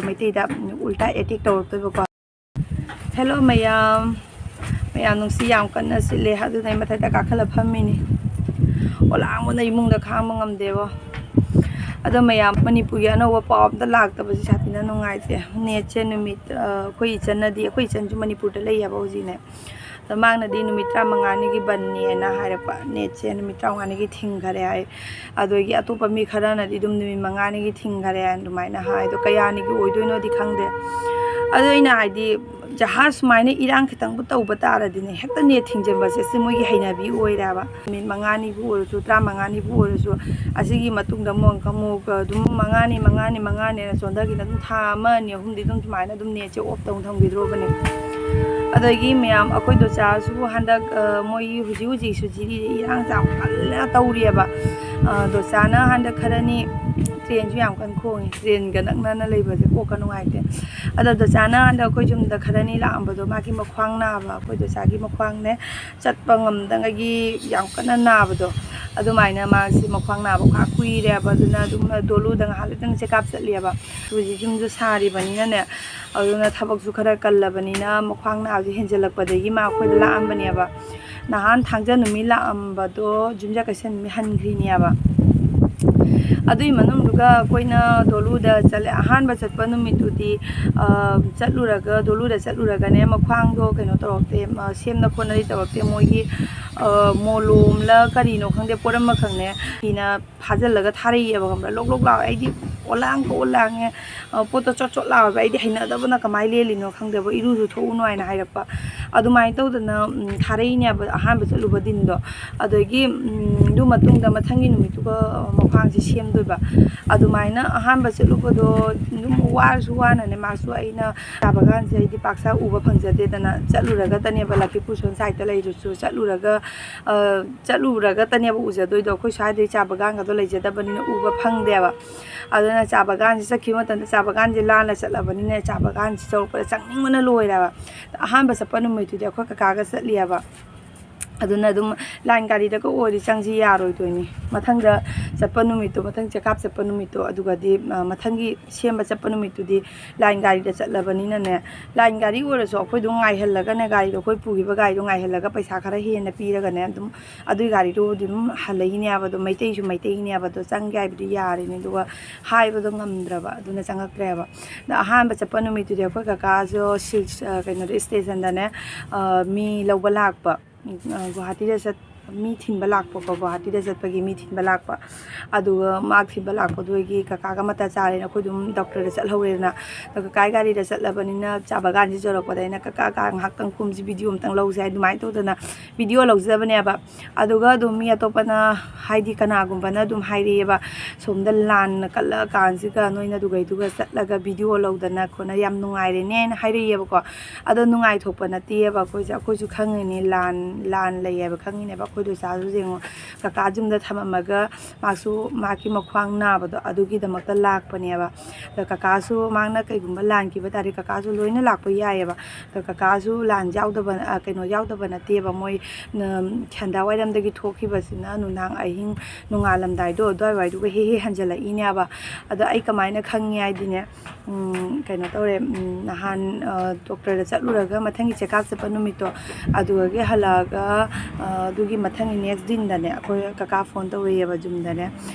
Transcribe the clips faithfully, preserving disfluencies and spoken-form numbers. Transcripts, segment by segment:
ꯃꯩꯇꯩꯗ ꯎꯜꯇꯥ attack ꯇꯧꯔꯛꯇꯣꯏꯕꯀꯣ꯫ Hello ꯃꯌꯥꯝ, ꯃꯌꯥꯝ ꯅꯨꯡꯁꯤ ꯌꯥꯝ ꯀꯟꯅ ꯁꯤꯠꯂꯦ, ꯑꯗꯨꯅ ꯑꯩ ꯃꯊꯛꯇ ꯀꯥꯈꯠꯂ ꯐꯝꯃꯤꯅꯤ꯫ ꯑꯣꯂꯥꯡꯕꯅ ꯏꯃꯨꯡꯗ ꯈꯥꯡꯕ ꯉꯝꯗꯦꯕꯣ꯫ ꯑꯗꯣ ꯃꯌꯥꯝ, ꯃꯅꯤꯄꯨꯔꯒꯤ ꯑꯅꯧꯕ ꯄꯥꯎ ꯑꯝꯇ ꯂꯥꯛꯇꯕꯁꯦ ꯁꯥꯊꯤꯅ ꯅꯨꯡꯉꯥꯏꯇꯦ꯫ ꯅꯦꯠꯁꯦ ꯅꯨꯃꯤꯠ, ꯑ, ꯑꯩꯈꯣꯏ ꯏꯆꯟꯅꯗꯤ, ꯑꯩꯈꯣꯏ ꯏꯆꯟꯁꯨ ꯃꯅꯤꯄꯨꯔꯗ ꯂꯩꯌꯦꯕ ꯍꯧꯖꯤꯛꯅꯦ꯫ ꯑꯗꯣ ꯃꯥꯅꯗꯤ ꯅꯨꯃꯤꯠ ꯇꯔꯥꯃꯉꯥꯅꯤꯒꯤ ꯕꯟꯅꯦꯅ ꯍꯥꯏꯔꯛꯄ, ꯅꯦꯠꯁꯦ ꯅꯨꯃꯤꯠ ꯇꯔꯥꯃꯉꯥꯅꯤꯒꯤ ꯊꯤꯡꯈꯔꯦ ꯍꯥꯏ꯫ ꯑꯗꯒꯤ ꯑꯇꯣꯞꯄ ꯃꯤ ꯈꯔꯅꯗꯤ ꯑꯗꯨꯝ ꯅꯨꯃꯤꯠ ꯃꯉꯥꯅꯤꯒꯤ ꯊꯤꯡꯈꯔꯦ ꯑꯗꯨꯃꯥꯏꯅ ꯍꯥꯏ꯫ ꯑꯗꯣ ꯀꯌꯥꯅꯤꯒꯤ ꯑꯣꯏꯗꯣꯏꯅꯣꯗꯤ ꯈꯪꯗꯦ꯫ ꯑꯗꯣ ꯑꯩꯅ ꯍꯥꯏꯗꯤ, ꯖꯍꯥꯖ ꯁꯨꯃꯥꯏꯅ ꯏꯔꯥꯡ ꯈꯤꯇꯪꯕꯨ ꯇꯧꯕ ꯇꯥꯔꯗꯤꯅꯦ, ꯍꯦꯛꯇ ꯅꯦꯠ ꯊꯤꯡꯖꯤꯟꯕꯁꯦ ꯁꯤ ꯃꯣꯏꯒꯤ ꯍꯩꯅꯕꯤ ꯑꯣꯏꯔꯦꯕ꯫ ꯅꯨꯃꯤꯠ ꯃꯉꯥꯅꯤꯕꯨ ꯑꯣꯏꯔꯁꯨ, ꯇꯔꯥꯃꯉꯥꯅꯤꯕꯨ ꯑꯣꯏꯔꯁꯨ, ꯑꯁꯤꯒꯤ ꯃꯇꯨꯡꯗ ꯑꯃꯨꯛ, ꯑꯃꯨꯛ ꯑꯗꯨꯝ ꯃꯉꯥꯅꯤ, ꯃꯉꯥꯅꯤ, ꯃꯉꯥꯅꯤꯅ ꯆꯣꯟꯊꯈꯤꯅ ꯑꯗꯨꯝ ꯊꯥ ꯑꯃ, ꯑꯅꯤ, ꯑꯍꯨꯝꯗꯤ ꯑꯗꯨꯝ ꯁꯨꯃꯥꯏꯅ ꯑꯗꯨꯝ ꯅꯦꯠꯁꯦ ꯑꯣꯐ ꯇꯧ ꯊꯝꯈꯤꯗ꯭ꯔꯣꯕꯅꯦ꯫ ꯑꯗꯒꯤ ꯃꯌꯥꯝ, ꯑꯩꯈꯣꯏ ꯗꯣꯆꯥꯁꯨ ꯍꯟꯗꯛ, ꯑ, ꯃꯣꯏꯒꯤ ꯍꯧꯖꯤꯛ ꯍꯧꯖꯤꯛꯁꯨ ꯖꯤꯔꯤꯗ ꯏꯔꯥꯡꯁꯦ ꯌꯥꯝ ꯀꯟꯅ ꯇꯧꯔꯤꯑꯕ꯫ ꯑ, ꯗꯣꯆꯥꯅ ꯍꯟꯗꯛ ꯈꯔꯅꯤ, ꯇ꯭ꯔꯦꯟꯁꯨ ꯌꯥꯝ ꯀꯟꯅ ꯈꯣꯡꯉꯤ, ꯇ꯭ꯔꯦꯟꯒ ꯅꯛꯅꯅ ꯂꯩꯕꯁꯦ ꯀꯣꯛꯀ ꯅꯨꯡꯉꯥꯏꯇꯦ꯫ ꯑꯗꯣ ꯗꯣꯆꯥꯅ ꯍꯟꯗꯛ ꯑꯩꯈꯣꯏ ꯌꯨꯝꯗ ꯈꯔꯅꯤ ꯂꯥꯛꯑꯝꯕꯗꯣ, ꯃꯥꯒꯤ ꯃꯈ꯭ꯋꯥꯡ ꯅꯥꯕ, ꯑꯩꯈꯣꯏ ꯗꯣꯆꯥꯒꯤ ꯃꯈ꯭ꯋꯥꯡꯅꯦ, ꯆꯠꯄ ꯉꯝꯗꯕꯒꯤ ꯌꯥꯝ ꯀꯟꯅ ꯅꯥꯕꯗꯣ, ꯑꯗꯨꯃꯥꯏꯅ ꯃꯥꯁꯤ ꯃꯈ꯭ꯋꯥꯡ ꯅꯥꯕ ꯉꯥꯏꯍꯥꯛ ꯀꯨꯏꯔꯦꯕ꯫ ꯑꯗꯨꯅ ꯑꯗꯨꯝ ꯗꯣꯂꯨꯗ ꯉꯥꯏꯍꯥꯛ ꯂꯩꯇꯅ ꯆꯦꯛꯑꯞ ꯆꯠꯂꯦꯕ꯫ ꯍꯧꯖꯤꯛ ꯌꯨꯝꯁꯨ ꯁꯥꯔꯤꯕꯅꯤꯅꯅꯦ, ꯑꯗꯨꯅ ꯊꯕꯛꯁꯨ ꯈꯔ ꯀꯜꯂꯕꯅꯤꯅ, ꯃꯈ꯭ꯋꯥꯡ ꯅꯥꯕꯁꯦ ꯍꯦꯟꯖꯜꯂꯛꯄꯗꯒꯤ ꯃꯥ ꯑꯩꯈꯣꯏꯗ ꯂꯥꯛꯑꯝꯕꯅꯦꯕ꯫ ꯅꯍꯥꯟ ꯊꯥꯡꯖ ꯅꯨꯃꯤꯠ ꯂꯥꯛꯑꯝꯕꯗꯣ ꯌꯨꯝꯖꯀꯩꯁ ꯅꯨꯃꯤꯠ ꯍꯟꯈ꯭ꯔꯤꯅꯦꯕ꯫ ꯑꯗꯨꯒꯤ ꯃꯅꯨꯡꯗꯨꯒ ꯑꯩꯈꯣꯏꯅ ꯗꯣꯂꯨꯗ ꯆꯠꯂꯦ꯫ ꯑꯍꯥꯟꯕ ꯆꯠꯄ ꯅꯨꯃꯤꯠꯇꯨꯗꯤ, ꯑ, ꯆꯠꯂꯨꯔꯒ, ꯗꯣꯂꯨꯗ ꯆꯠꯂꯨꯔꯒꯅꯦ, ꯃꯈ꯭ꯋꯥꯡꯗꯣ ꯀꯩꯅꯣ ꯇꯧꯔꯛꯇꯦ, ꯑ, ꯁꯦꯝꯅ ꯈꯣꯠꯅꯗꯤ ꯇꯧꯔꯛꯇꯦ꯫ ꯃꯣꯏꯒꯤ, ꯑ, ꯃꯣꯂꯣꯝꯂ ꯀꯔꯤꯅꯣ ꯈꯪꯗꯦ, ꯄꯣꯠ ꯑꯃꯈꯛꯅꯦ, ꯐꯤꯅ ꯐꯥꯖꯤꯜꯂꯒ ꯊꯥꯔꯛꯏꯑꯕ, ꯈꯪꯕ꯭ꯔꯥ? ꯂꯣꯛ ꯂꯣꯛ ꯂꯥꯎꯋꯦ꯫ ꯑꯩꯗꯤ ꯑꯣꯂꯥꯡꯒ ꯑꯣꯂꯥꯡꯉꯦ, ꯑ, ꯄꯣꯠꯇꯣ ꯆꯣꯠ ꯆꯣꯠ ꯂꯥꯎꯋꯦꯕ꯫ ꯑꯩꯗꯤ ꯍꯩꯅꯗꯕꯅ ꯀꯃꯥꯏꯅ ꯂꯦꯜꯂꯤꯅꯣ ꯈꯪꯗꯦꯕ, "ꯏꯔꯨꯁꯨ ꯊꯣꯛꯎꯅꯨ" ꯍꯥꯏꯅ ꯍꯥꯏꯔꯛꯄ꯫ ꯑꯗꯨꯃꯥꯏꯅ ꯇꯧꯗꯅ, ꯎꯝ, ꯊꯥꯔꯛꯏꯅꯦꯕ ꯑꯍꯥꯟꯕ ꯆꯠꯂꯨꯕ ꯗꯤꯟꯗꯣ꯫ ꯑꯗꯒꯤ, ꯎꯝ, ꯑꯗꯨ ꯃꯇꯨꯡꯗ ꯃꯊꯪꯒꯤ ꯅꯨꯃꯤꯠꯇꯨꯒ, ꯑ, ꯃꯈ꯭ꯋꯥꯡꯁꯦ ꯁꯦꯝꯗꯣꯏꯕ꯫ ꯑꯗꯨꯃꯥꯏꯅ ꯑꯍꯥꯟꯕ ꯆꯠꯂꯨꯕꯗꯣ ꯑꯗꯨꯝ ꯋꯥꯔꯁꯨ ꯋꯥꯅꯅꯦ, ꯃꯥꯁꯨ ꯑꯩꯅ ꯆꯥꯕ ꯀꯥꯟꯁꯦ ꯑꯩꯗꯤ ꯄꯥꯛ ꯁꯥ ꯎꯕ ꯐꯪꯖꯗꯦꯗꯅ, ꯆꯠꯂꯨꯔꯒꯇꯅꯦꯕ, ꯂꯛꯈꯤꯄꯨꯔ ꯁꯣꯝ ꯁꯥꯏꯗꯠꯇ ꯂꯩꯔꯁꯨ ꯆꯠꯂꯨꯔꯒ, ꯑ, ꯆꯠꯂꯨꯔꯒꯇꯅꯦꯕ ꯎꯖꯗꯣꯏꯗꯣ꯫ ꯑꯩꯈꯣꯏ ꯁ꯭ꯋꯥꯏꯗꯩ ꯆꯥ ꯕꯒꯥꯟꯒꯗꯣ ꯂꯩꯖꯗꯕꯅꯤꯅ ꯎꯕ ꯐꯪꯗꯦꯕ꯫ ꯑꯗꯨꯅ ꯆꯥ ꯕꯒꯥꯟꯁꯤ ꯆꯠꯈꯤꯕ ꯃꯇꯝꯗ ꯆꯥ ꯕꯒꯥꯟꯁꯤ ꯂꯥꯜꯂ ꯆꯠꯂꯕꯅꯤꯅ ꯆꯥ ꯕꯒꯥꯟꯁꯤ ꯆꯧꯔꯛꯄꯗ ꯆꯪꯅꯤꯡꯕꯅ ꯂꯣꯏꯔꯦꯕ꯫ ꯑꯍꯥꯟꯕ ꯆꯠꯄ ꯅꯨꯃꯤꯠꯇꯨꯗꯤ ꯑꯩꯈꯣꯏ ꯀꯀꯥꯒ ꯆꯠꯂꯤꯑꯕ꯫ ꯑꯗꯨꯅ ꯑꯗꯨꯝ ꯂꯥꯏꯟ ꯒꯥꯔꯤꯗꯒ ꯑꯣꯏꯔꯗꯤ ꯆꯪꯁꯤ ꯌꯥꯔꯣꯏꯗꯣꯏꯅꯤ꯫ ꯃꯊꯪꯗ ꯆꯠꯄ ꯅꯨꯃꯤꯠꯇꯣ, ꯃꯊꯪ ꯆꯦꯀꯞ ꯆꯠꯄ ꯅꯨꯃꯤꯠꯇꯣ, ꯑꯗꯨꯒꯗꯤ, ꯑ, ꯃꯊꯪꯒꯤ ꯁꯦꯝꯕ ꯆꯠꯄ ꯅꯨꯃꯤꯠꯇꯨꯗꯤ ꯂꯥꯏꯟ ꯒꯥꯔꯤꯗ ꯆꯠꯂꯕꯅꯤꯅꯅꯦ, ꯂꯥꯏꯟ ꯒꯥꯔꯤ ꯑꯣꯏꯔꯁꯨ ꯑꯩꯈꯣꯏꯗꯣ ꯉꯥꯏꯍꯜꯂꯒꯅꯦ, ꯒꯥꯔꯤꯗꯣ ꯑꯩꯈꯣꯏ ꯄꯨꯈꯤꯕ ꯒꯥꯔꯤꯗꯣ ꯉꯥꯏꯍꯜꯂꯒ ꯄꯩꯁꯥ ꯈꯔ ꯍꯦꯟꯅ ꯄꯤꯔꯒꯅꯦ, ꯑꯗꯨꯝ ꯑꯗꯨꯒꯤ ꯒꯥꯔꯤꯗꯨꯕꯨꯗꯤ ꯑꯗꯨꯝ ꯍꯜꯂꯛꯏꯅꯦꯕ꯫ ꯑꯗꯣ ꯃꯩꯇꯩꯁꯨ ꯃꯩꯇꯩꯅꯦꯕ, ꯑꯗꯣ ꯆꯪꯒꯦ ꯍꯥꯏꯕꯗꯤ ꯌꯥꯔꯤꯅꯦ, ꯑꯗꯨꯒ ꯍꯥꯏꯕꯗꯣ ꯉꯝꯗ꯭ꯔꯕ, ꯑꯗꯨꯅ ꯆꯪꯉꯛꯇ꯭ꯔꯦꯕ꯫ ꯑꯗ ꯑꯍꯥꯟꯕ ꯆꯠꯄ ꯅꯨꯃꯤꯠꯇꯨꯗꯤ ꯑꯩꯈꯣꯏ ꯀꯀꯥꯁꯨ ꯁꯤꯜ-, ꯑ, ꯀꯩꯅꯣꯗ, ꯏꯁꯇꯦꯁꯟꯗꯅꯦ, ꯑ, ꯃꯤ ꯂꯧꯕ ꯂꯥꯛꯄ, ꯎꯝ, ꯑ, ꯒꯨꯍꯥꯇꯤꯗ ꯆꯠ-, ꯃꯤ ꯊꯤꯟꯕ ꯂꯥꯛꯄꯀꯣ, ꯒꯨꯍꯥꯇꯤꯗ ꯆꯠꯄꯒꯤ ꯃꯤ ꯊꯤꯟꯕ ꯂꯥꯛꯄ꯫ ꯑꯗꯨꯒ ꯃꯥ ꯊꯤꯟꯕ ꯂꯥꯛꯄꯗꯨꯒꯤ ꯀꯀꯥꯒ ꯃꯇꯥ ꯆꯥꯔꯦꯅ ꯑꯩꯈꯣꯏ ꯑꯗꯨꯝ ꯗꯣꯛꯇꯔꯗ ꯆꯠꯍꯧꯔꯦꯗꯅ꯫ ꯑꯗꯣ ꯀꯀꯥꯒꯤ ꯒꯥꯔꯤꯗ ꯆꯠꯂꯕꯅꯤꯅ ꯆꯥ ꯕꯒꯥꯟꯁꯤ ꯌꯧꯔꯛꯄꯗ ꯑꯩꯅ, "ꯀꯀꯥ, ꯀꯀꯥ, ꯉꯥꯏꯍꯥꯛꯇꯪ ꯀꯨꯝꯁꯤ, ꯚꯤꯗꯤꯑꯣ ꯑꯝꯇꯪ ꯂꯧꯁꯦ" ꯍꯥꯏ, ꯑꯗꯨꯃꯥꯏꯅ ꯇꯧꯗꯅ ꯚꯤꯗꯤꯑꯣ ꯂꯧꯖꯕꯅꯦꯕ꯫ ꯑꯗꯨꯒ ꯑꯗꯨꯝ ꯃꯤ ꯑꯇꯣꯞꯄꯅ, ꯍꯥꯏꯗꯤ ꯀꯅꯥꯒꯨꯝꯕꯅ ꯑꯗꯨꯝ ꯍꯥꯏꯔꯛꯑꯦꯕ, "ꯁꯣꯝꯗ ꯂꯥꯟꯅ ꯀꯜꯂꯛꯑꯀꯥꯟꯁꯤꯒ ꯅꯣꯏꯅ ꯑꯗꯨꯒꯩꯗꯨꯒ ꯆꯠꯂꯒ ꯚꯤꯗꯤꯑꯣ ꯂꯧꯗꯅ ꯈꯣꯠꯅ ꯌꯥꯝ ꯅꯨꯡꯉꯥꯏꯔꯦꯅꯦ" ꯍꯥꯏꯅ ꯍꯥꯏꯔꯛꯑꯦꯕꯀꯣ꯫ ꯑꯗꯣ ꯅꯨꯡꯉꯥꯏꯊꯣꯛꯄ ꯅꯠꯇꯦꯕ ꯑꯩꯈꯣꯏꯁꯦ, ꯑꯩꯈꯣꯏꯁꯨ ꯈꯪꯉꯤꯅꯤ ꯂꯥꯟ, ꯂꯥꯟ ꯂꯩ ꯍꯥꯏꯕ ꯈꯪꯉꯤꯅꯦꯕ꯫ ꯑꯩꯈꯣꯏꯗꯣ ꯏꯆꯥꯁꯨ ꯌꯦꯡꯉꯣ, ꯀꯀꯥ ꯌꯨꯝꯗ ꯊꯝꯃꯝꯃꯒ ꯃꯥꯁꯨ ꯃꯥꯒꯤ ꯃꯈ꯭ꯋꯥꯡ ꯅꯥꯕꯗꯣ ꯑꯗꯨꯒꯤꯗꯃꯛꯇ ꯂꯥꯛꯄꯅꯦꯕ꯫ ꯑꯗ ꯀꯀꯥꯁꯨ ꯃꯥꯅ ꯀꯩꯒꯨꯝꯕ ꯂꯥꯟꯈꯤꯕ ꯇꯥꯔꯗꯤ ꯀꯀꯥꯁꯨ ꯂꯣꯏꯅ ꯂꯥꯛꯄ ꯌꯥꯏꯑꯕ꯫ ꯑꯗ ꯀꯀꯥꯁꯨ ꯂꯥꯟ ꯌꯥꯎꯗꯕ, ꯑ, ꯀꯩꯅꯣ ꯌꯥꯎꯗꯕ ꯅꯠꯇꯦꯕ꯫ ꯃꯣꯏ, ꯎꯝ, ꯁꯦꯟꯗ꯭ꯔꯥ ꯋꯥꯏꯔꯝꯗꯒꯤ ꯊꯣꯛꯈꯤꯕꯁꯤꯅ ꯅꯨꯡꯗꯥꯡ ꯑꯍꯤꯡ ꯅꯣꯡꯉꯥꯜꯂꯝꯗꯥꯏꯗꯣ ꯑꯗꯨꯋꯥꯏꯋꯥꯏꯗꯨꯒ ꯍꯦꯛ ꯍꯦꯛ ꯍꯦꯟꯖꯜꯂꯛꯏꯅꯦꯕ꯫ ꯑꯗꯣ ꯑꯩ ꯀꯃꯥꯏꯅ ꯈꯪꯉꯤ ꯍꯥꯏꯗꯤꯅꯦ, ꯎꯝ, ꯀꯩꯅꯣ ꯇꯧꯔꯦ, ꯎꯝ, ꯅꯍꯥꯟ, ꯑ, ꯗꯣꯛꯇꯔꯗ ꯆꯠꯂꯨꯔꯒ ꯃꯊꯪꯒꯤ ꯆꯦꯀꯞ ꯆꯠꯄ ꯅꯨꯃꯤꯠꯇꯣ, ꯑꯗꯨꯗꯒꯤ ꯍꯜꯂꯛꯑꯒ, ꯑ, ꯑꯗꯨꯒꯤ ꯃꯊꯪꯒꯤ ꯅꯦꯛꯁ ꯗꯤꯟꯗꯅꯦ ꯑꯩꯈꯣꯏ ꯀꯀꯥ ꯐꯣꯟ ꯇꯧꯔꯛꯑꯦꯕ ꯌꯨꯝꯗꯅꯦ꯫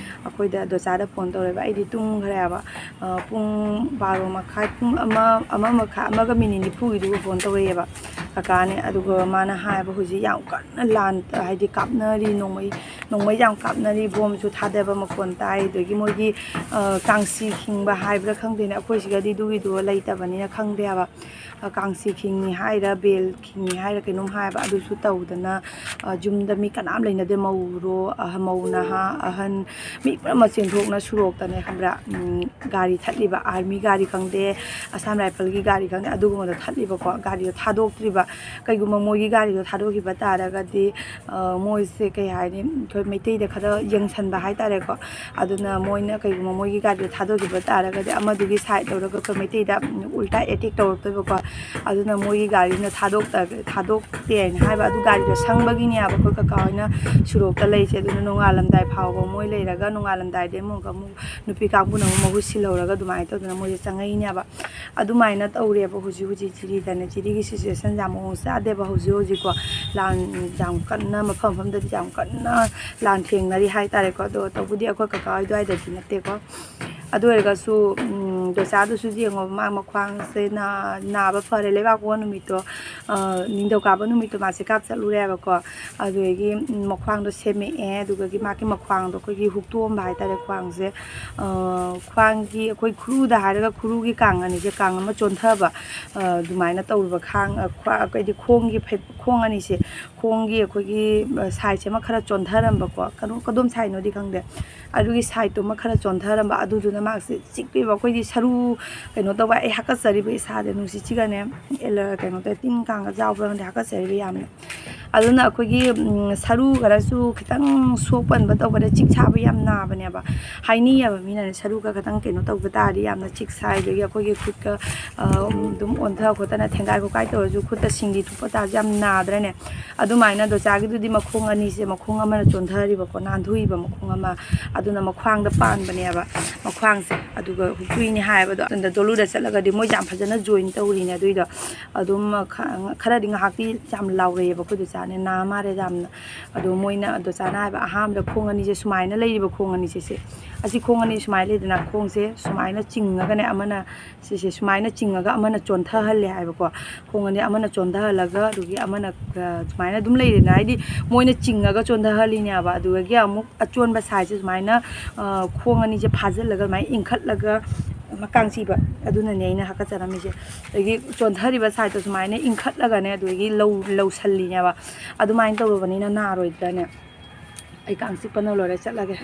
ꯑꯩꯈꯣꯏꯗ ꯗꯣꯆꯥꯗ ꯐꯣꯟ ꯇꯧꯔꯦꯕ꯫ ꯑꯩꯗꯤ ꯇꯨꯝꯈ꯭ꯔꯦꯕ꯫ ꯑ, ꯄꯨꯡ ꯕꯥꯔꯣ ꯃꯈꯥꯏ, ꯄꯨꯡ ꯑꯃ, ꯑꯃ ꯃꯈꯥꯏ, ꯑꯃꯒ ꯃꯤꯅꯤꯠ ꯅꯤꯐꯨꯒꯤꯗꯨꯒ ꯐꯣꯟ ꯇꯧꯔꯛꯑꯦꯕ ꯀꯀꯥꯅꯦ꯫ ꯑꯗꯨꯒ ꯃꯥꯅ ꯍꯥꯏꯕ, "ꯍꯧꯖꯤꯛ ꯌꯥꯝ ꯀꯟꯅ ꯂꯥꯟ, ꯍꯥꯏꯗꯤ ꯀꯥꯞꯅꯔꯤ, ꯅꯣꯡꯃꯩ, ꯅꯣꯡꯃꯩ ꯌꯥꯝ ꯀꯥꯞꯅꯔꯤ, ꯕꯣꯝꯁꯨ ꯊꯥꯗꯕ ꯃꯈꯣꯟ ꯇꯥꯏ, ꯑꯗꯒꯤ ꯃꯣꯏꯒꯤ, ꯑ, ꯀꯥꯡꯁꯤ ꯈꯤꯡꯕ ꯍꯥꯏꯕ꯭ꯔꯥ ꯈꯪꯗꯦꯅꯦ, ꯑꯩꯈꯣꯏ ꯁꯤꯒꯗꯤ ꯑꯗꯨꯒꯤꯗꯣ ꯂꯩꯇꯕꯅꯤꯅ ꯈꯪꯗꯦ ꯍꯥꯏꯕ꯫ ꯑ, ꯀꯥꯡꯁꯤ ꯈꯤꯡꯉꯤ ꯍꯥꯏꯔ, ꯕꯦꯜ ꯈꯤꯡꯉꯤ ꯍꯥꯏꯔ ꯀꯩꯅꯣꯝ ꯍꯥꯏꯕ, ꯑꯗꯨꯁꯨ ꯇꯧꯗꯅ, ꯑ, ꯌꯨꯝꯗ ꯃꯤ ꯀꯅꯥꯝ ꯂꯩꯅꯗꯦ, ꯃꯧꯔꯣ, ꯑꯍ-, ꯃꯧ ꯅꯍꯥ ꯑꯍꯟ ꯃꯤ ꯄꯨꯝꯅꯃꯛ ꯆꯦꯟꯊꯣꯛꯅ ꯁꯨꯔꯣꯛꯇꯅꯦ ꯈꯪꯕ꯭ꯔꯥ, ꯎꯝ, ꯒꯥꯔꯤ ꯊꯠꯂꯤꯕ, ꯑꯥꯔꯃꯤ ꯒꯥꯔꯤ ꯈꯪꯗꯦ, ꯑꯁꯥꯝ ꯔꯥꯏꯐꯜꯒꯤ ꯒꯥꯔꯤ ꯈꯪꯗꯦ, ꯑꯗꯨꯒꯨꯝꯕꯗꯣ ꯊꯠꯂꯤꯕꯀꯣ, ꯒꯥꯔꯤꯗꯣ ꯊꯥꯗꯣꯛꯇ꯭ꯔꯤꯕ꯫ ꯀꯩꯒꯨꯝꯕ ꯃꯣꯏꯒꯤ ꯒꯥꯔꯤꯗꯣ ꯊꯥꯗꯣꯛꯈꯤꯕ ꯇꯥꯔꯒꯗꯤ, ꯑ, ꯃꯣꯏꯁꯦ ꯀꯩ ꯍꯥꯏꯅꯤ, ꯑꯩꯈꯣꯏ ꯃꯩꯇꯩꯗ ꯈꯔ ꯌꯦꯡꯁꯟꯕ ꯍꯥꯏꯇꯥꯔꯦꯀꯣ꯫ ꯑꯗꯨꯅ ꯃꯣꯏꯅ ꯀꯩꯒꯨꯝꯕ ꯃꯣꯏꯒꯤ ꯒꯥꯔꯤꯗꯣ ꯊꯥꯗꯣꯛꯈꯤꯕ ꯇꯥꯔꯒꯗꯤ ꯑꯃꯗꯨꯒꯤ ꯁꯥꯏꯠ ꯂꯧꯔꯒ ꯑꯩꯈꯣꯏ ꯃꯩꯇꯩꯗ ꯎꯜꯇꯥ ꯑꯦꯇꯦꯛ ꯇꯧꯔꯛꯇꯣꯏꯕꯀꯣ꯫ ꯑꯗꯨꯅ ꯃꯣꯏꯒꯤ ꯒꯥꯔꯤꯗꯨꯅ ꯊꯥꯗꯣꯛꯇ-, ꯊꯥꯗꯣꯛꯇꯦ ꯍꯥꯏꯅ ꯍꯥꯏꯕ꯫ ꯑꯗꯨ ꯒꯥꯔꯤꯗꯣ ꯁꯪꯕꯒꯤꯅꯦꯕ ꯑꯩꯈꯣꯏ ꯀꯀꯥ ꯍꯣꯏꯅ ꯁꯣꯔꯣꯛꯇ ꯂꯩꯁꯦ꯫ ꯑꯗꯨꯅ ꯅꯣꯡꯉꯥꯜꯂꯝꯗꯥꯏ ꯐꯥꯎꯕ ꯃꯣꯏ ꯂꯩꯔꯒ ꯅꯣꯡꯉꯥꯜꯂꯝꯗꯥꯏꯗ ꯑꯃꯨꯛ, ꯑꯃꯨꯛ ꯅꯨꯄꯤ ꯀꯥꯡꯕꯨꯅ ꯑꯃꯨꯛ ꯃꯍꯨꯠ ꯁꯤꯜꯍꯧꯔꯒ ꯑꯗꯨꯃꯥꯏꯅ ꯇꯧꯗꯅ ꯃꯣꯏꯁꯦ ꯆꯪꯉꯛꯏꯅꯦꯕ꯫ ꯑꯗꯨꯃꯥꯏꯅ ꯇꯧꯔꯦꯕ ꯍꯧꯖꯤꯛ ꯍꯧꯖꯤꯛ ꯆꯤꯔꯤꯗꯅꯦ꯫ ꯆꯤꯔꯤꯒꯤ ꯁꯤꯆꯨꯋꯦꯁꯟꯁꯦ ꯌꯥꯝ ꯃꯑꯣꯡ ꯆꯥꯗꯦꯕ ꯍꯧꯖꯤꯛ ꯍꯧꯖꯤꯛꯀꯣ꯫ ꯂꯥꯟ ꯌꯥꯝ ꯀꯟꯅ ꯃꯐꯝ ꯃꯐꯝꯗꯗꯤ ꯌꯥꯝ ꯀꯟꯅ ꯂꯥꯟ ꯊꯦꯡꯅꯔꯤ ꯍꯥꯏꯇꯥꯔꯦꯀꯣ꯫ ꯑꯗꯣ ꯇꯧꯕꯨꯗꯤ ꯑꯩꯈꯣꯏ ꯀꯀꯥ ꯍꯣꯏ ꯑꯗꯨꯋꯥꯏꯗꯗꯤ ꯅꯠꯇꯦꯀꯣ꯫ ꯑꯗꯨ ꯑꯣꯏꯔꯒꯁꯨ, ꯎꯝ, ꯗꯣꯆꯥꯗꯨꯁꯨ ꯌꯦꯡꯉꯣ, ꯃꯥ ꯃꯈ꯭ꯋꯥꯡꯁꯦ ꯅꯥ-, ꯅꯥꯕ ꯐꯔꯦ꯫ ꯂꯩꯕꯥꯛꯄꯣꯛꯄ ꯅꯨꯃꯤꯠꯇꯣ, ꯑ, ꯅꯤꯡꯊꯧꯀꯥꯕ ꯅꯨꯃꯤꯠꯇꯣ ꯃꯥ ꯆꯦꯛꯑꯞ ꯆꯠꯂꯨꯔꯦꯕꯀꯣ꯫ ꯑꯗꯨꯗꯒꯤ, ꯎꯝ, ꯃꯈ꯭ꯋꯥꯡꯗꯣ ꯁꯦꯝꯃꯛꯑꯦ꯫ ꯑꯗꯨꯗꯒꯤ ꯃꯥꯒꯤ ꯃꯈ꯭ꯋꯥꯡꯗꯣ ꯑꯩꯈꯣꯏꯒꯤ ꯍꯨꯛꯇꯣꯛꯑꯝꯕ ꯍꯥꯏꯇꯥꯔꯦ, ꯈ꯭ꯋꯥꯡꯁꯦ꯫ ꯑ, ꯈ꯭ꯋꯥꯡꯒꯤ ꯑꯩꯈꯣꯏ ꯈꯨꯔꯨꯗ ꯍꯥꯏꯔꯒ ꯈꯨꯔꯨꯒꯤ ꯀꯥꯡ ꯑꯅꯤꯁꯦ, ꯀꯥꯡ ꯑꯃ ꯆꯣꯟꯊꯕ, ꯑ, ꯑꯗꯨꯃꯥꯏꯅ ꯇꯧꯔꯤꯕ ꯈꯥꯡ-, ꯑ, ꯈ꯭ꯋꯥ-, ꯍꯥꯏꯗꯤ ꯈꯣꯡꯒꯤ ꯐꯩ-, ꯈꯣꯡ ꯑꯅꯤꯁꯦ, ꯈꯣꯡꯒꯤ ꯑꯩꯈꯣꯏꯒꯤ, ꯑ, ꯁꯥꯏꯠꯁꯦ ꯑꯃ ꯈꯔ ꯆꯣꯟꯊꯔꯝꯕꯀꯣ꯫ ꯀꯩꯅꯣ, ꯀꯗꯣꯝ ꯁꯥꯏꯠꯅꯣꯗꯤ ꯈꯪꯗꯦ꯫ ꯑꯗꯨꯒꯤ ꯁꯥꯏꯠꯇꯨꯃ ꯈꯔ ꯆꯣꯟꯊꯔꯝꯕ, ꯑꯗꯨꯗꯨꯅ ꯃꯥꯁꯦ ꯆꯤꯛꯄꯤꯕ꯫ ꯑꯩꯈꯣꯏꯗꯤ ꯁꯔꯨ ꯀꯩꯅꯣ ꯇꯧꯕ, ꯑꯩ ꯍꯥꯀꯠꯆꯔꯤꯕ ꯏꯁꯥꯁꯦ ꯅꯨꯡꯁꯤꯠꯁꯤꯒꯅꯦ, ꯑꯦꯂ-, ꯀꯩꯅꯣ ꯇꯧꯋꯦ, ꯇꯤꯟ ꯀꯥꯡꯒ ꯆꯥꯎꯕ꯭ꯔꯥ ꯈꯪꯗꯦ, ꯍꯥꯀꯠꯆꯔꯤꯕ ꯌꯥꯝꯅ꯫ ꯑꯗꯨꯅ ꯑꯩꯈꯣꯏꯒꯤ, ꯎꯝ, ꯁꯔꯨ ꯈꯔꯁꯨ ꯈꯤꯇꯪ ꯁꯣꯛ ꯄꯟꯕ ꯇꯧꯕꯗ ꯆꯤꯛ ꯁꯥꯕ ꯌꯥꯝ ꯅꯥꯕꯅꯦꯕ꯫ ꯍꯥꯏꯅꯩꯌꯦꯕ ꯃꯤꯅꯅꯦ, ꯁꯔꯨꯒ ꯈꯤꯇꯪ ꯀꯩꯅꯣ ꯇꯧꯕ ꯇꯥꯔꯗꯤ ꯌꯥꯝꯅ ꯆꯤꯛ ꯁꯥꯏ꯫ ꯑꯗꯒꯤ ꯑꯩꯈꯣꯏꯒꯤ ꯈꯨꯠꯀ, ꯑ, ꯑꯗꯨꯝ ꯑꯣꯟꯊ ꯈꯣꯠꯇꯅ ꯊꯦꯡꯒꯥꯏ ꯈꯣꯠꯀꯥꯏ ꯇꯧꯔꯁꯨ ꯈꯨꯠꯇ ꯁꯤꯡꯂꯤ ꯊꯨꯞꯄ ꯇꯥꯔꯁꯨ ꯌꯥꯝ ꯅꯥꯗ꯭ꯔꯅꯦ꯫ ꯑꯗꯨꯃꯥꯏꯅ ꯗꯣꯆꯥꯒꯤꯗꯨꯗꯤ ꯃꯈꯣꯡ ꯑꯅꯤꯁꯦ, ꯃꯈꯣꯡ ꯑꯃꯅ ꯆꯣꯟꯊꯔꯤꯕꯀꯣ, ꯅꯥꯟꯊꯣꯛꯏꯕ ꯃꯈꯣꯡ ꯑꯃ, ꯑꯗꯨꯅ ꯃꯈ꯭ꯋꯥꯡꯗ ꯄꯥꯟꯕꯅꯦꯕ ꯃꯈ꯭ꯋꯥꯡꯁꯦ꯫ ꯑꯗꯨꯒ ꯍꯨꯛꯇꯨꯏꯅꯦ ꯍꯥꯏꯕꯗꯣ, ꯑꯗꯨꯗ ꯗꯣꯂꯨꯗ ꯆꯠꯂꯒꯗꯤ ꯃꯣꯏꯁꯦ ꯌꯥꯝ ꯐꯖꯅ ꯖꯣꯏꯟ ꯇꯧꯔꯤꯅꯦ꯫ ꯑꯗꯨꯏꯗꯣ ꯑꯗꯨꯝ ꯈ-, ꯈꯔꯗꯤ ꯉꯥꯏꯍꯥꯛꯇꯤ ꯌꯥꯝ ꯂꯥꯎꯔꯛꯑꯦꯕ ꯑꯩꯈꯣꯏ ꯗꯣꯆꯥꯅꯦ, ꯅꯥ ꯃꯥꯜꯂꯦ ꯌꯥꯝꯅ꯫ ꯑꯗꯣ ꯃꯣꯏꯅ, ꯗꯣꯆꯥꯅ ꯍꯥꯏꯕ, ꯑꯍꯥꯟꯕꯗ ꯈꯣꯡ ꯑꯅꯤꯁꯦ ꯁꯨꯃꯥꯏꯅ ꯂꯩꯔꯤꯕ, ꯈꯣꯡ ꯑꯅꯤꯁꯦ ꯁꯦ, ꯑꯁꯤ ꯈꯣꯡ ꯑꯅꯤ ꯁꯨꯃꯥꯏꯅ ꯂꯩꯗꯅ, ꯈꯣꯡꯁꯦ ꯁꯨꯃꯥꯏꯅ ꯆꯤꯡꯉꯒꯅꯦ, ꯑꯃꯅ ꯁꯤꯁꯦ ꯁꯨꯃꯥꯏꯅ ꯆꯤꯡꯉꯒ ꯑꯃꯅ ꯆꯣꯟꯊꯍꯜꯂꯦ ꯍꯥꯏꯕꯀꯣ꯫ ꯈꯣꯡ ꯑꯅꯤ ꯑꯃꯅ ꯆꯣꯟꯊꯍꯜꯂꯒ, ꯑꯗꯨꯒꯤ ꯑꯃꯅ, ꯑ, ꯁꯨꯃꯥꯏꯅ ꯑꯗꯨꯝ ꯂꯩꯔꯦꯅ, ꯍꯥꯏꯗꯤ ꯃꯣꯏꯅ ꯆꯤꯡꯉꯒ ꯆꯣꯟꯊꯍꯜꯂꯤꯅꯦꯕ꯫ ꯑꯗꯨꯗꯒꯤ ꯑꯃꯨꯛ ꯑꯆꯣꯟꯕ ꯁꯥꯏꯠꯁꯦ ꯁꯨꯃꯥꯏꯅ, ꯑ, ꯈꯣꯡ ꯑꯅꯤꯁꯦ ꯐꯥꯖꯤꯜꯂꯒ ꯑꯗꯨꯃꯥꯏꯅ ꯏꯟꯈꯠꯂꯒ ꯃꯀꯥꯡ ꯆꯤꯕ, ꯑꯗꯨꯅꯅꯦ ꯑꯩꯅ ꯍꯥꯀꯠꯆꯔꯝꯃꯤꯁꯦ꯫ ꯑꯗꯒꯤ ꯆꯣꯟꯊꯔꯤꯕ ꯁꯥꯏꯠꯇꯣ ꯁꯨꯃꯥꯏꯅ ꯏꯟꯈꯠꯂꯒꯅꯦ, ꯑꯗꯨꯗꯒꯤ ꯂꯧ-, ꯂꯧꯁꯜꯂꯤꯅꯦꯕ꯫ ꯑꯗꯨꯃꯥꯏꯅ ꯇꯧꯔꯕꯅꯤꯅ ꯅꯥꯔꯣꯏꯗ꯭ꯔꯅꯦ? ꯑꯩ ꯀꯥꯡ ꯆꯤꯛꯄꯅ ꯂꯣꯏꯔꯦ, ꯆꯠꯂꯒꯦ꯫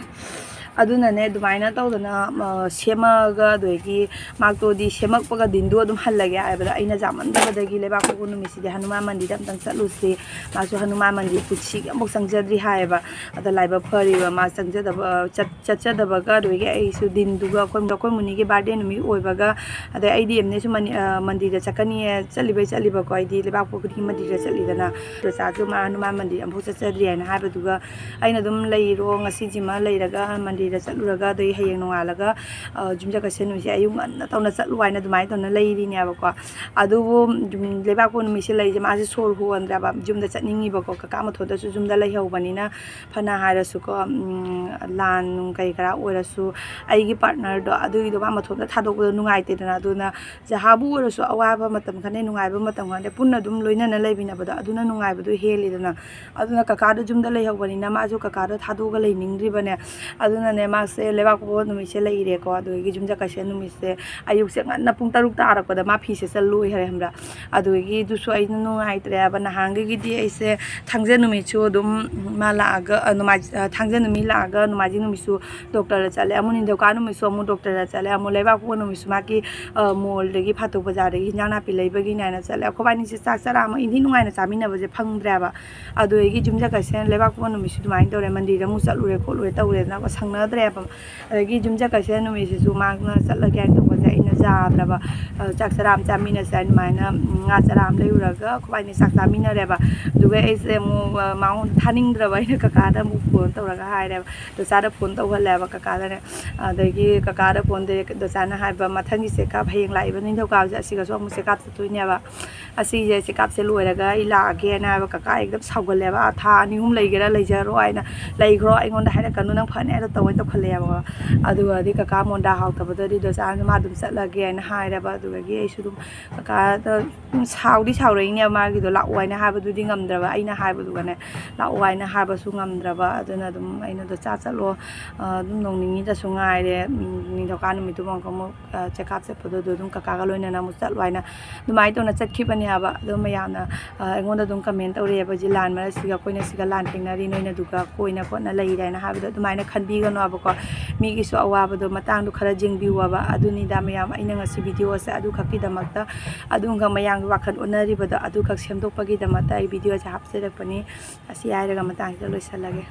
ꯑꯗꯨꯅꯅꯦ, ꯑꯗꯨꯃꯥꯏꯅ ꯇꯧꯗꯅ, ꯑ, ꯁꯦꯝꯃꯛꯑꯒ, ꯑꯗꯨꯗꯒꯤ ꯃꯥꯛꯇꯣꯗꯤ ꯁꯦꯝꯃꯛꯄꯒ ꯗꯤꯟꯗꯣ ꯑꯗꯨꯝ ꯍꯜꯂꯒꯦ ꯍꯥꯏꯕꯗ, ꯑꯩꯅ ꯌꯥꯝꯃꯟꯗꯕꯗꯒꯤ ꯂꯩꯕꯥꯛꯄꯣꯛꯄ ꯅꯨꯃꯤꯠꯁꯤꯗꯤ ꯍꯅꯨꯃꯥꯟ ꯃꯟꯗꯤꯔꯗ ꯑꯝꯇꯪ ꯆꯠꯂꯨꯁꯤ, ꯃꯥꯁꯨ ꯍꯅꯨꯃꯥꯟ ꯃꯟꯗꯤꯔ ꯄꯨꯟꯁꯤꯒꯤ ꯑꯃꯨꯛ ꯆꯪꯖꯗ꯭ꯔꯤ ꯍꯥꯏꯌꯦꯕ꯫ ꯑꯗ ꯂꯥꯏꯕꯛ ꯐꯔꯤꯕ ꯃꯥ ꯆꯪꯖꯗꯕ, ꯆꯠ-, ꯆꯠꯆꯗꯕꯒ, ꯑꯗꯨꯗꯒꯤ ꯑꯩꯁꯨ ꯗꯤꯟꯗꯨꯒ ꯑꯩꯈꯣꯏ, ꯑꯩꯈꯣꯏ ꯃꯨꯅꯤꯒꯤ ꯕꯥꯔꯗꯦ ꯅꯨꯃꯤꯠ ꯑꯣꯏꯕꯒ, ꯑꯗꯩ ꯑꯩꯗꯤ ꯑꯦꯝꯅꯦꯁꯨ ꯃꯅꯤ-, ꯑ, ꯃꯟꯗꯤꯔꯗ ꯆꯠꯀꯅꯤ, ꯆꯠꯂꯤꯕꯩ ꯆꯠꯂꯤꯕꯀꯣ, ꯑꯩꯗꯤ ꯂꯩꯕꯥꯛꯄꯣꯛꯄ ꯈꯨꯗꯤꯡꯒꯤ ꯃꯟꯗꯤꯔꯗ ꯆꯠꯂꯤꯗꯅ꯫ ꯗꯣꯆꯥꯁꯨ ꯃꯥ ꯍꯅꯨꯃꯥꯟ ꯃꯟꯗꯤꯔ ꯑꯃꯨꯛꯐꯥꯎ ꯆꯠꯆꯗ꯭ꯔꯤ ꯍꯥꯏꯅ ꯍꯥꯏꯕꯗꯨꯒ, ꯑꯩꯅ ꯑꯗꯨꯝ ꯂꯩꯔꯣ, ꯉꯁꯤꯁꯤꯃ ꯂꯩꯔꯒ ꯃꯟꯗꯤꯔꯗ ꯆꯠꯂꯨꯔꯒ, ꯑꯗꯩ ꯍꯌꯦꯡ ꯅꯣꯡꯉꯥꯜꯂꯒ, ꯑ, ꯌꯨꯝꯁꯀꯩꯁ ꯅꯨꯃꯤꯠꯁꯦ ꯑꯌꯨꯛ ꯉꯟꯅ ꯇꯧꯅ ꯆꯠꯂꯨ ꯍꯥꯏꯅ ꯑꯗꯨꯃꯥꯏꯅ ꯇꯧꯅ ꯂꯩꯔꯤꯅꯦꯕꯀꯣ꯫ ꯑꯗꯨꯕꯨ, ꯎꯝ, ꯂꯩꯕꯥꯛꯄꯣꯛꯄ ꯅꯨꯃꯤꯠꯁꯦ ꯂꯩꯁꯦ ꯃꯥꯁꯦ ꯁꯣꯔ ꯍꯣꯟꯗ꯭ꯔꯦꯕ, ꯌꯨꯝꯗ ꯆꯠꯅꯤꯡꯉꯤꯕꯀꯣ꯫ ꯀꯀꯥ ꯃꯊꯣꯟꯗꯁꯨ ꯌꯨꯝꯗ ꯂꯩꯍꯧꯕꯅꯤꯅ, ꯐꯅ ꯍꯥꯏꯔꯁꯨꯀꯣ, ꯎꯝ, ꯂꯥꯟ ꯅꯨꯡ ꯀꯔꯤ ꯀꯔꯥ ꯑꯣꯏꯔꯁꯨ, ꯑꯩꯒꯤ ꯄꯥꯔꯠꯅꯔꯗꯣ ꯑꯗꯨꯒꯤꯗꯣ ꯃꯥ ꯃꯊꯣꯟꯗ ꯊꯥꯗꯣꯛꯄꯗꯣ ꯅꯨꯡꯉꯥꯏꯇꯦꯗꯅ꯫ ꯑꯗꯨꯅ ꯖꯍꯥꯕꯨ ꯑꯣꯏꯔꯁꯨ ꯑꯋꯥꯕ ꯃꯇꯝ ꯈꯪꯗꯦ, ꯅꯨꯡꯉꯥꯏꯕ ꯃꯇꯝ ꯈꯪꯗꯦ, ꯄꯨꯟꯅ ꯑꯗꯨꯝ ꯂꯣꯏꯅꯅ ꯂꯩꯃꯤꯟꯅꯕꯗꯣ ꯑꯗꯨꯅ ꯅꯨꯡꯉꯥꯏꯕꯗꯣ ꯍꯦꯜꯂꯤꯗꯅ꯫ ꯑꯗꯨꯅ ꯀꯀꯥꯗꯣ ꯌꯨꯝꯗ ꯂꯩꯍꯧꯕꯅꯤꯅ ꯃꯥꯁꯨ ꯀꯀꯥꯗꯣ ꯊꯥꯗꯣꯛꯑꯒ ꯂꯩꯅꯤꯡꯗ꯭ꯔꯤꯕꯅꯦ꯫ ꯑꯗꯨꯅꯅꯦ, ꯃꯥꯁꯦ ꯂꯩꯕꯥꯛꯄꯣꯛꯄ ꯅꯨꯃꯤꯠꯁꯦ ꯂꯩꯔꯦꯀꯣ, ꯑꯗꯨꯗꯒꯤ ꯌꯨꯝꯁꯀꯩꯁ ꯅꯨꯃꯤꯠꯁꯦ ꯑꯌꯨꯛꯁꯦ ꯉꯟꯅ ꯄꯨꯡ ꯇꯔꯨꯛ ꯇꯥꯔꯛꯄꯗ ꯃꯥ ꯐꯤꯁꯦ ꯆꯜ ꯂꯣꯏꯈ꯭ꯔꯦ, ꯈꯪꯕ꯭ꯔꯥ? ꯑꯗꯨꯗꯒꯤ ꯑꯗꯨꯁꯨ ꯑꯩꯅ ꯅꯨꯡꯉꯥꯏꯇ꯭ꯔꯦꯕ꯫ ꯅꯍꯥꯟꯒꯩꯒꯤꯗꯤ ꯑꯩꯁꯦ ꯊꯥꯡꯖ ꯅꯨꯃꯤꯠꯁꯨ ꯑꯗꯨꯝ ꯃꯥ ꯂꯥꯛꯑꯒ, ꯑ, ꯅꯣꯡꯃꯥꯏ-, ꯑ, ꯊꯥꯡꯖ ꯅꯨꯃꯤꯠ ꯂꯥꯛꯑꯒ ꯅꯣꯡꯃꯥꯏꯖꯤꯡ ꯅꯨꯃꯤꯠꯁꯨ ꯗꯣꯛꯇꯔꯗ ꯆꯠꯂꯦ, ꯑꯃꯨꯛ ꯅꯤꯡꯊꯧꯀꯥ ꯅꯨꯃꯤꯠꯁꯨ ꯑꯃꯨꯛ ꯗꯣꯛꯇꯔꯗ ꯆꯠꯂꯦ, ꯑꯃꯨꯛ ꯂꯩꯕꯥꯛꯄꯣꯛꯄ ꯅꯨꯃꯤꯠꯁꯨ ꯃꯥꯒꯤ, ꯑ, ꯃꯣꯜꯗꯒꯤ ꯐꯥꯇꯣꯛ ꯕꯖꯥꯔꯗꯒꯤ ꯍꯤꯟꯖꯥꯡ ꯅꯥꯄꯤ ꯂꯩꯕꯒꯤꯅꯦꯅ ꯆꯠꯂꯦ꯫ ꯑꯩꯈꯣꯏꯕꯥꯅꯤꯁꯦ ꯆꯥꯛ ꯆꯔꯥ ꯑꯃ ꯏꯟꯊꯤ ꯅꯨꯡꯉꯥꯏꯅ ꯆꯥꯃꯤꯟꯅꯕꯁꯦ ꯐꯪꯗ꯭ꯔꯦꯕ꯫ ꯑꯗꯨꯗꯒꯤ ꯌꯨꯝꯁꯀꯩꯁ ꯂꯩꯕꯥꯛꯄꯣꯛꯄ ꯅꯨꯃꯤꯠꯁꯨ ꯑꯗꯨꯃꯥꯏꯅ ꯇꯧꯔꯦ, ꯃꯟꯗꯤꯔꯗ ꯑꯃꯨꯛ ꯆꯠꯂꯨꯔꯦ ꯈꯣꯠꯂꯨꯔꯦ ꯇꯧꯔꯦꯗꯅꯀꯣ, ꯁꯪꯅꯗ꯭ꯔꯦꯕ꯫ ꯑꯗꯒꯤ ꯌꯨꯝꯁꯀꯩꯁ ꯅꯨꯃꯤꯠꯁꯤꯁꯨ ꯃꯥꯅ ꯆꯠꯂꯒꯦ ꯍꯥꯏꯅ ꯇꯧꯕꯁꯦ ꯑꯩꯅ ꯌꯥꯗ꯭ꯔꯕ꯫ ꯑ, ꯆꯥꯛ ꯆꯔꯥ ꯑꯃ ꯆꯥꯃꯤꯟꯅꯁꯦ ꯍꯥꯏꯅ ꯑꯗꯨꯃꯥꯏꯅ, ꯎꯝ, ꯉꯥ ꯆꯔꯥ ꯑꯃ ꯂꯩꯔꯨꯔꯒ ꯑꯩꯈꯣꯏꯕꯥꯅꯤ ꯆꯥꯛ ꯆꯥꯃꯤꯟꯅꯔꯦꯕ꯫ ꯑꯗꯨꯒ ꯑꯩꯁꯦ ꯑꯃꯨꯛ, ꯑ, ꯃꯉꯣꯟꯗ ꯊꯥꯅꯤꯡꯗ꯭ꯔꯕ, ꯑꯩꯅ ꯀꯀꯥꯗ ꯑꯃꯨꯛ ꯐꯣꯟ ꯇꯧꯔꯒ ꯍꯥꯏꯔꯦꯕ, ꯗꯣꯆꯥꯗ ꯐꯣꯟ ꯇꯧꯍꯜꯂꯦꯕ ꯀꯀꯥꯗꯅꯦ꯫ ꯑꯗꯒꯤ ꯀꯀꯥꯗ ꯐꯣꯟ ꯇꯧꯔꯦ, ꯗꯣꯆꯥꯅ ꯍꯥꯏꯕ, "ꯃꯊꯪꯒꯤ ꯆꯦꯛꯑꯞ ꯍꯌꯦꯡ ꯂꯥꯛꯏꯕ ꯅꯤꯡꯊꯧꯀꯥꯕꯁꯦ ꯑꯁꯤꯒꯁꯨ ꯑꯃꯨꯛ ꯆꯦꯛꯑꯞ ꯆꯠꯇꯣꯏꯅꯦꯕ꯫ ꯑꯁꯤꯁꯦ ꯆꯦꯛꯑꯞꯁꯦ ꯂꯣꯏꯔꯒ ꯑꯩ ꯂꯥꯛꯑꯒꯦꯅ" ꯍꯥꯏꯕ꯫ ꯀꯀꯥ ꯑꯦꯛꯗꯝ ꯁꯥꯎꯒꯜꯂꯦꯕ, "ꯑꯥ, ꯊꯥ ꯑꯅꯤ ꯑꯍꯨꯝ ꯂꯩꯒꯦꯔꯥ ꯂꯩꯖꯔꯣ" ꯍꯥꯏꯅ, "ꯂꯩꯈ꯭ꯔꯣ, ꯑꯩꯉꯣꯟꯗ ꯍꯥꯏꯔꯛꯀꯅꯨ, ꯅꯪ ꯐꯅꯤ ꯍꯥꯏꯗꯣ ꯇꯧꯋꯦ" ꯇꯧꯈꯠꯂꯛꯑꯦꯕꯀꯣ꯫ ꯑꯗꯨꯒꯗꯤ ꯀꯀꯥ ꯃꯣꯟꯗꯥ ꯍꯥꯎꯇꯕꯗꯗꯤ ꯗꯣꯆꯥꯅ "ꯃꯥ ꯑꯗꯨꯝ ꯆꯠꯂꯒꯦ" ꯍꯥꯏꯅ ꯍꯥꯏꯔꯕ꯫ ꯑꯗꯨꯗꯒꯤ ꯑꯩꯁꯨ ꯑꯗꯨꯝ ꯀꯀꯥꯗ ꯁꯥꯎꯗꯤ ꯁꯥꯎꯔꯛꯏꯅꯦ, ꯃꯥꯒꯤꯗꯣ ꯂꯥꯛꯑꯣ ꯍꯥꯏꯅ ꯍꯥꯏꯕꯗꯨꯗꯤ ꯉꯝꯗ꯭ꯔꯕ, ꯑꯩꯅ ꯍꯥꯏꯕꯗꯨꯒꯅꯦ ꯂꯥꯛꯑꯣ ꯍꯥꯏꯅ ꯍꯥꯏꯕꯁꯨ ꯉꯝꯗ꯭ꯔꯕ꯫ ꯑꯗꯨꯅ ꯑꯗꯨꯝ ꯑꯩꯅ ꯑꯗꯣ ꯆꯥ ꯆꯠꯂꯣ, ꯑꯗꯨꯝ ꯅꯣꯡ ꯅꯤꯅꯤꯗꯁꯨ ꯉꯥꯏꯔꯦ, ꯅꯤꯡꯊꯧꯀꯥ ꯅꯨꯃꯤꯠꯇꯨꯃ ꯑꯃꯨꯛ ꯆꯦꯛꯑꯞ ꯆꯠꯄꯗꯣ ꯑꯗꯨ ꯑꯗꯨꯝ ꯀꯀꯥꯒ ꯂꯣꯏꯅꯅ ꯑꯃꯨꯛ ꯆꯠꯂꯣ ꯍꯥꯏꯅ ꯑꯗꯨꯃꯥꯏꯅ ꯇꯧꯅ ꯆꯠꯈꯤꯕꯅꯦ ꯍꯥꯏꯕ꯫ ꯑꯗꯣ ꯃꯌꯥꯝꯅ ꯑꯩꯉꯣꯟꯗ ꯑꯗꯨꯝ ꯀꯃꯦꯟ ꯇꯧꯔꯛꯑꯦꯕ, "ꯖꯤꯂꯥꯟ ꯃꯔꯛꯁꯤꯒ ꯑꯩꯈꯣꯏꯅ ꯁꯤꯒ ꯂꯥꯟ ꯊꯦꯡꯅꯔꯤ, ꯅꯣꯏꯅ ꯑꯗꯨꯒ ꯀꯣꯏꯅ ꯈꯣꯠꯅ ꯂꯩꯔꯦ" ꯍꯥꯏꯅ ꯍꯥꯏꯕꯗꯣ ꯑꯗꯨꯃꯥꯏꯅ ꯈꯟꯕꯤꯒꯅꯣꯕꯀꯣ꯫ ꯃꯤꯒꯤꯁꯨ ꯑꯋꯥꯕꯗꯣ ꯃꯇꯥꯡꯗꯣ ꯈꯔ ꯌꯦꯡꯕꯤꯌꯣꯕ꯫ ꯑꯗꯨꯅꯤꯗ ꯃꯌꯥꯝ, ꯑꯩꯅ ꯉꯁꯤ ꯚꯤꯗꯤꯑꯣꯁꯦ ꯑꯗꯨꯈꯛꯀꯤꯗꯃꯛꯇ, ꯑꯗꯨꯒ ꯃꯌꯥꯝꯒꯤ ꯋꯥꯈꯜ ꯑꯣꯟꯅꯔꯤꯕꯗꯣ ꯑꯗꯨꯈꯛ ꯁꯦꯝꯗꯣꯛꯄꯒꯤꯗꯃꯛꯇ ꯑꯩ ꯚꯤꯗꯤꯑꯣꯁꯦ ꯍꯥꯞꯆꯔꯛꯄꯅꯤ꯫ ꯑꯁꯤ ꯍꯥꯏꯔꯒ ꯃꯇꯥꯡꯁꯤꯗ ꯂꯣꯏꯁꯤꯜꯂꯒꯦ꯫